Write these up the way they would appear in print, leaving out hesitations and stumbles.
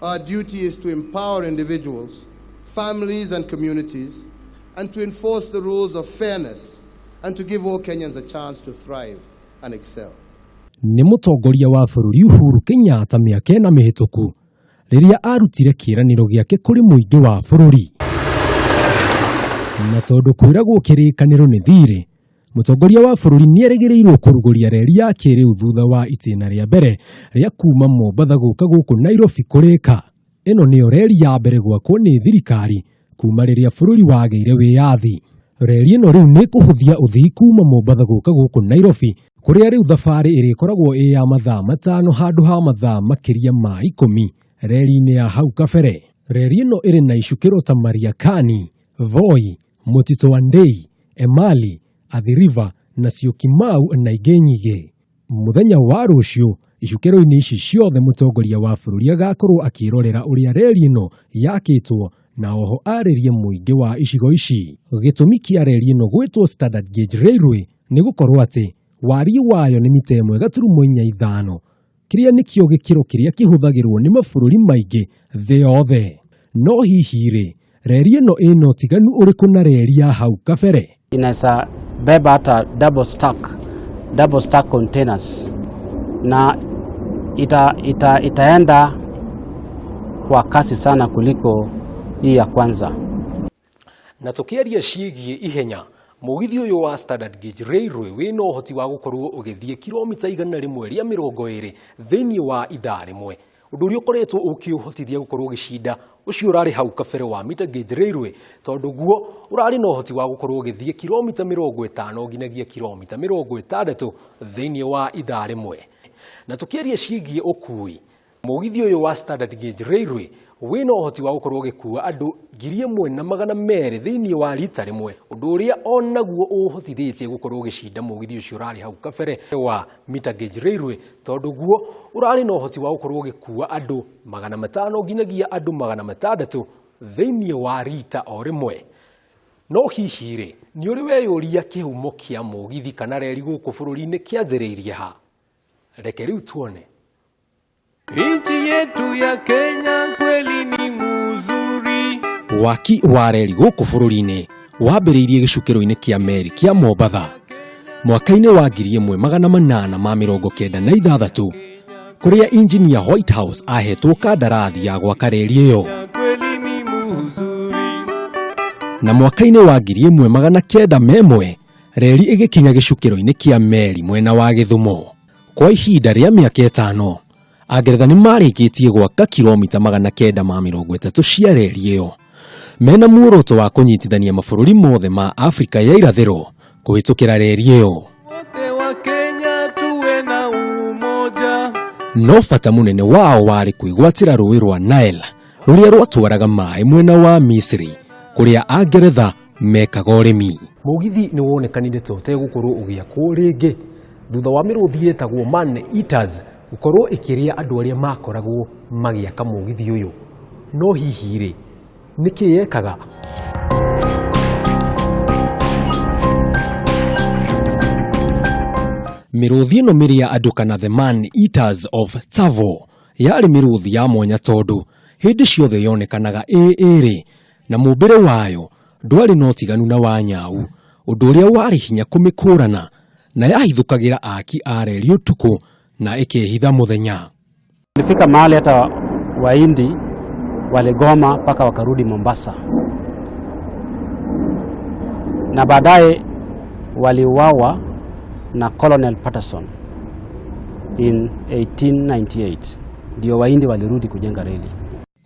Our duty is to empower individuals, families and communities, and to enforce the rules of fairness and to give all Kenyans a chance to thrive and excel. Nĩ mũtongoria wa bũrũri Uhuru Kenyatta mĩaka ĩna mĩhĩtũku rĩrĩa arutire kĩĩranĩro gĩake kũrĩ mũingĩ wa bũrũri. Na tondũ kwĩragwo kĩrĩkanĩro nĩ thiirĩ, mũtongoria wa bũrũri nĩerĩgĩrĩirwo kũrugũria reri ya kĩrĩu thutha wa itĩna rĩa mbere rĩa kuma Mombatha gũka gũkũ Nairobi kũrĩka. Ĩno nĩyo reri ya mbere gwakwo nĩ thirikari kuma rĩrĩa bũrũri wagĩire wĩyathi. Reri ĩno rĩu nĩ ĩkũhũthia ũthii kuma Mombatha gũka gũkũ Nairobi kũrĩa rĩu thabarĩ ĩrĩkoragwo ĩ ya mathaa 5 handũ ha mathaa makĩria ma 10 reri-inĩ ya hau kabere. Reri ĩno ĩrĩ na icukĩro ta Mariakani, Voi, Mtito Andei, Emali, Athi River na Syokimau na ingĩ nyingĩ. Mũthenya wa rũciũ icukĩro-inĩ ici ciothe mũtongoria wa bũrũri agakorwo akĩrorera ũrĩa reri ĩno yakĩtwo na oho arĩrie mũingĩ wa icigo ici. Gĩtũmi kĩa reri ĩno gwĩtwo Standard Gauge Railway nĩ gũkorwo atĩ wariĩ wayo nĩ mita 1.45, kĩrĩa nĩkĩo gĩkĩro kĩrĩa kĩhũthagĩrwo nĩ mabũrũri maingĩ thĩ yothe. No hihi rĩ, reri ĩno ĩna ũtiganu ũrĩkũ na reri ya hau kabere? Inaweza beba hata double stack containers na itaenda kwa kasi sana kuliko hii ya kwanza. Na tukiaria ciĩgiĩ ihenya, mũgithi ũyũ wa Standard Gauge Railway wĩna ũhoti wa gũkorwo ũgĩthiĩ kilomita 120 thĩinĩ wa ithaa rĩmwe, ũndũ ũrĩa ũkoretwo ũkĩũhotithia gũkorwo ũgĩcinda ũcio ũrarĩ hau kabere wa Meter Gauge Railway, tondũ guo ũrarĩ na ũhoti wa gũkorwo ũgĩthiĩ kilomita 50 nginyagia kilomita 60 thĩinĩ wa ithaa rĩmwe. Na tukiaria ciĩgiĩ ũkui, mũgithi ũyũ wa Standard Gauge Railway wĩna ũhoti wa gũkorwo ũgĩkua andũ 1,200 thĩinĩ wa rita rĩmwe, ũndũ ũrĩa onaguo ũhotithĩtie gũkorwo ũgĩcinda mũgithi ũcio ũrarĩ hau kabere wa Meter Gauge Railway, tondũ guo ũrarĩ na ũhoti wa gũkorwo ũgĩkua andũ 500 nginyagia andũ 600 thĩinĩ wa rita o rĩmwe. No hihi rĩ, nĩ ũrĩ weyũria kĩhumo kĩa mũgithi kana reri gũkũ bũrũri-inĩ kĩanjĩrĩirie ha? Reke rĩu tuone. Nchi yetu ya Kenya kweli ni mzuri. Waki wa reri gũkũ bũrũri-inĩ wambĩrĩirie gĩcukĩro-inĩ kĩa meri kĩa Mombatha mwaka-inĩ wa 1896, kũrĩa injinia Whitehouse ahetwo kandarathi ya gwaka reri ĩyo. Kweli ni mzuri. Na mwaka-inĩ wa 1901 reri ĩgĩkinya gĩcukĩro-inĩ kĩa meri mwena wa Gĩthumo. Kwa ihinda rĩa mĩaka 5, Angeretha nĩ marĩkĩtie gwaka kilomita 930 cia reri ĩyo, mena muoroto wa kũnyitithania mabũrũri mothe ma Afrika ya irathĩro kũhĩtũkĩra reri ĩyo. Wote wa Kenya tuwe na umoja. No bata mũnene wao warĩ kwĩgwatĩra rũĩ rwa Nile rũrĩa rwatwaraga maĩ mwena wa Misri kũrĩa Angeretha mekaga ũrĩmi. Mũgithi nĩ wonekanire ta ũtegũkorwo ũgĩakwo rĩngĩ thutha wa mĩrũthi ĩtagwo Man Eaters gũkorwo ĩkĩrĩa andũ arĩa makoragwo magĩaka mũgithi ũyũ. No hihi rĩ, nĩkĩ yekaga? Mĩrũthi ĩno mĩrĩa andũ kana the Man Eaters of Tsavo yarĩ mĩrũthi ya mwanya tondũ hĩndĩ ciothe yonekanaga ĩ ĩrĩ na mũmbĩre wayo ndwarĩ na ũtiganu na wa nyau, ũndũ ũrĩa warĩ hinya kũmĩkũrana, na yahithũkagĩra aki a reri ũtukũ na ĩkehitha mũthenya. Ilifika mahali hata Wahindi waligoma mpaka wakarudi Mombasa, na baadaye waliuawa na Colonel Patterson in 1898. Ndio Wahindi walirudi kujenga reli.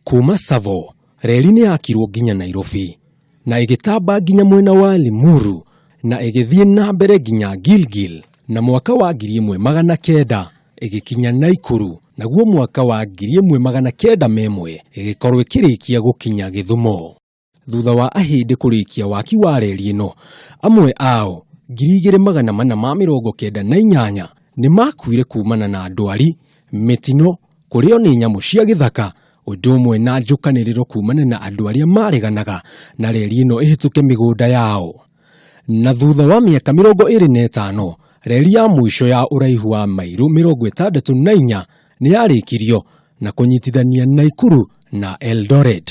Kuma Tsavo, reri nĩ yakirwo nginya Nairobi na ĩgĩtamba nginya mwena wa Limuru na ĩgĩthiĩ na mbere nginya Gilgil, na mwaka wa 1900 ĩgĩkinya Naikuru, naguo mwaka wa 1901 ĩgĩkorwo ĩkĩrĩkia gũkinya Gĩthumo. Thutha wa Ahĩndĩ kũrĩkia waki wa reri ĩno, amwe ao 2498 nĩ makuire kumana na ndwari, mĩtino, kũrĩo nĩ nyamũ cia gĩthaka, ũndũ ũmwe na njũkanĩrĩro kumana na andũ arĩa mareganaga na reri ĩno ĩhĩtũke mĩgũnda yao. Na thutha wa mĩaka 25, reri ya mũico ya ũraihu wa mairo 64 nĩ yarĩkirio Na kũnyitithania Naikuru na Eldoret.